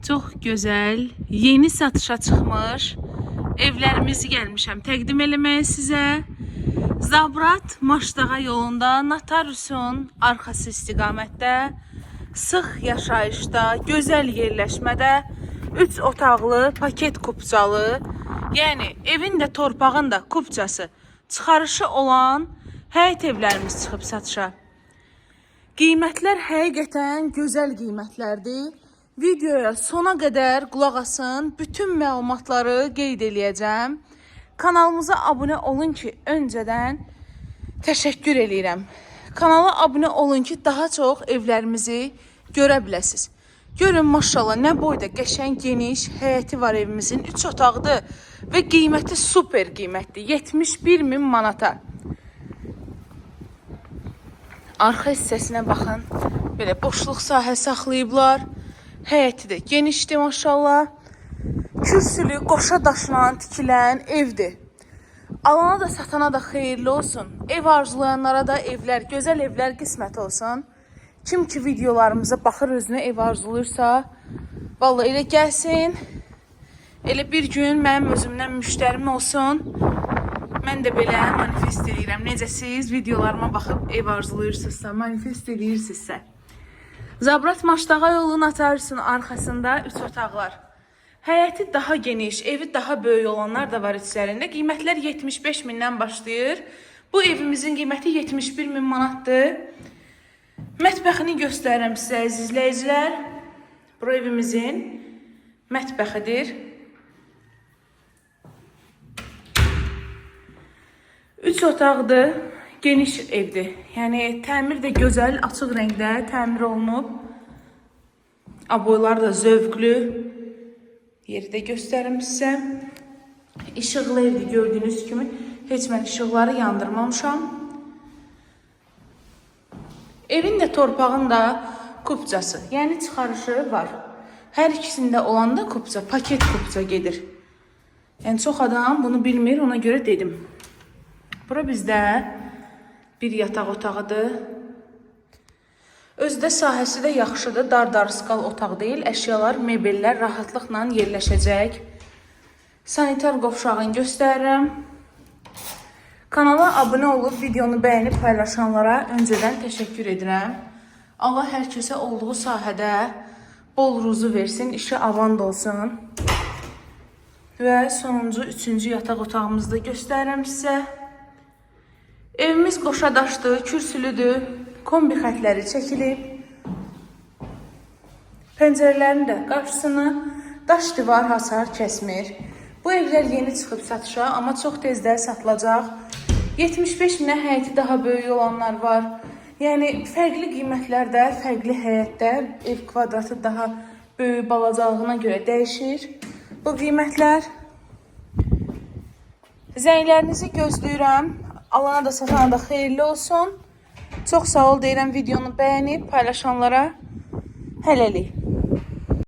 Çox gözəl, yeni satışa çıxmış evlərimizi gəlmişəm təqdim eləməyə sizə. Zabrat Maşdağa yolunda notariusun arxası istiqamətdə sıx yaşayışda, gözəl yerləşmədə 3 otaqlı, paket kupçalı, yəni evin də torpağın da kupçası çıxarışı olan həyət evlərimiz çıxıb satışa. Qiymətlər həqiqətən gözəl qiymətlərdir. Videoya sona qədər qulaq asın. Bütün məlumatları qeyd eləyəcəm. Kanalımıza abunə olun ki, öncədən təşəkkür eləyirəm. Kanala abunə olun ki, daha çox evlərimizi görə biləsiniz. Görün maşallah nə boyda qəşəng geniş həyəti var evimizin. 3 otaqdır və qiyməti super qiymətdir. 71 min manata. Arxa hissəsinə baxın. Belə boşluq sahə saxlayıblar. Həyəti də genişdir maşallah. Kürsülü, qoşa daşla tikilən evdir. Alana da satana da xeyirli olsun. Ev arzulayanlara da evlər, gözəl evlər qismət olsun. Kim ki videolarımıza baxır, özünə ev arzulayırsa, vallahi elə gəlsin. Elə bir gün mənim özümdən müştərim olsun. Mən də belə manifest eləyirəm. Necə siz videolarıma baxıb ev arzulayırsınızsa, manifest eləyirsinizsə. Zabrat Maşdağa yolu notariusun arxasında 3 otaqlar. Həyəti daha geniş, evi daha böyük olanlar da var içlərində. Qiymətlər 75 mindən başlayır. Bu evimizin qiyməti 71 min manatdır. Mətbəxini göstərirəm sizə əziz izləyicilər. Bu evimizin mətbəxidir. 3 otaqdır, geniş evdir. Yəni təmir də gözəl, açıq rəngdə təmir olunub. Aboylar da zövqlü. Yeri də göstərim sizə. İşıqlı evdir gördüyünüz kimi. Heç mən işıqları yandırmamışam. Evin də torpağın da kupçası, yəni çıxarışı var. Hər ikisində olanda kupça, paket kupça gedir. Yəni çox adam bunu bilmir, ona görə dedim. Bura bizdə bir yataq otağıdır. Özü də sahəsi də yaxşıdır. Dar-darısqal otaq deyil. Əşyalar, mebellər rahatlıqla yerləşəcək. Sanitar qovşağını göstərirəm. Kanala abunə olub videonu bəyənib paylaşanlara öncədən təşəkkür edirəm. Allah hər kəsə olduğu sahədə bol ruzu versin, işi avant olsun. Və sonuncu, üçüncü yataq otağımızı da göstərirəm sizə. Evimiz qoşadaşdır, kürsülüdür. Kombi xətləri çəkilib. Pəncərələrin də qarşısını daş divar hasar kəsmir. Bu evlər yeni çıxıb satışa, amma çox tez də satılacaq. 75 minə həyəti daha böyük olanlar var. Yəni fərqli qiymətlərdə, fərqli həyətdə ev kvadratı daha böyük balacalığına görə dəyişir bu qiymətlər. Zənglərinizi gözləyirəm. Alana da satana da xeyirli olsun. Çox sağ ol deyirəm videonu bəyənib paylaşanlara. Hələlik.